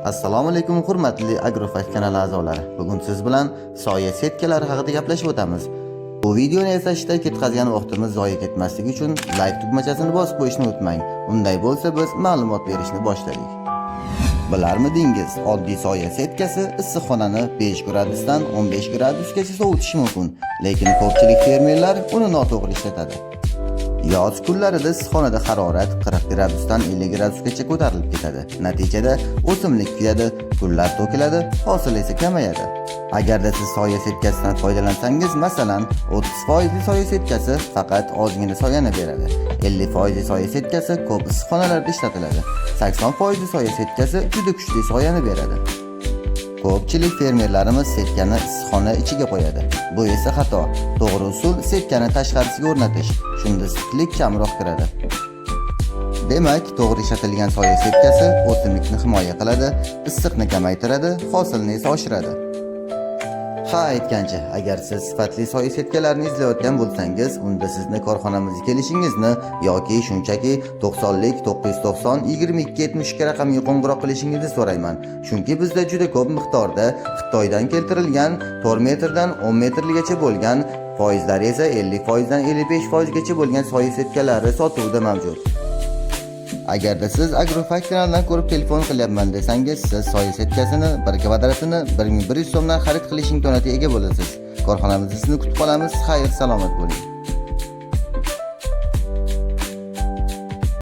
Assalomu alaykum, hurmatli Agrofakt kanali a'zolari. Bugun siz bilan soya setkalari haqida gaplashib o'tamiz. Bu videoni yasashda ketkazgan vaqtimiz zoya ketmasligi uchun like tugmachasini bosib qo'yishni unutmang. Unday bo'lsa, biz ma'lumot berishni boshladik. Bilarmidingiz, oddiy soya setkasi issiqxonani 5 gradusdan 15 gradusgacha sovutishi mumkin, lekin ko'pchilik fermerlar uni noto'g'ri ishlatadi. Yoz kunlarida issiqxonada harorat 40 gradusdan 50 gradusgacha ko'tarilib ketadi. Natijada o'simlik kuyadi, gullar to'kiladi, hosil esa kamayadi. Agarda siz soya setkasidan foydalansangiz, masalan, 30 foizli soya setkasi faqat ozgina soyani beradi. 50 foizli soya setkasi ko'p issiqxonalarda ishlatiladi. 80 foizli soya setkasi juda kuchli soyani beradi. Ko'pchilik fermerlarimiz setkani issiqxona ichiga qo'yadi. Bu esa xato. To'g'ri usul setkani tashqarisiga o'rnatish. Shunda issiqlik kamroq kiradi. Demak, to'g'ri ishlatilgan soya setkasi o'simlikni himoya qiladi, issiqni kamaytiradi, hosilni esa oshiradi. Ha, aytgancha, agar siz sifatli soya setkalarini izlayotgan bo'lsangiz, unda sizni korxonamizga kelishingizni yoki shunchaki 90 lik 990 22 72 raqamiga qo'ng'iroq qilishingizni so'rayman. Chunki bizda juda ko'p miqdorda Xitoydan keltirilgan 4 metrdan 10 metrligacha bo'lgan, foizlari esa 50 foizdan 55 foizgacha bo'lgan soya setkalari sotuvda mavjud. Agarda siz Agrofakt kanalidan ko'rib telefon qilyapman desangiz, siz soya setkasini 1 kvadratini 1100 so'mdan xarid qilish imkoniyatiga ega bo'lasiz. Korxonamizda sizni kutib qolamiz. Xayr, salomat bo'ling.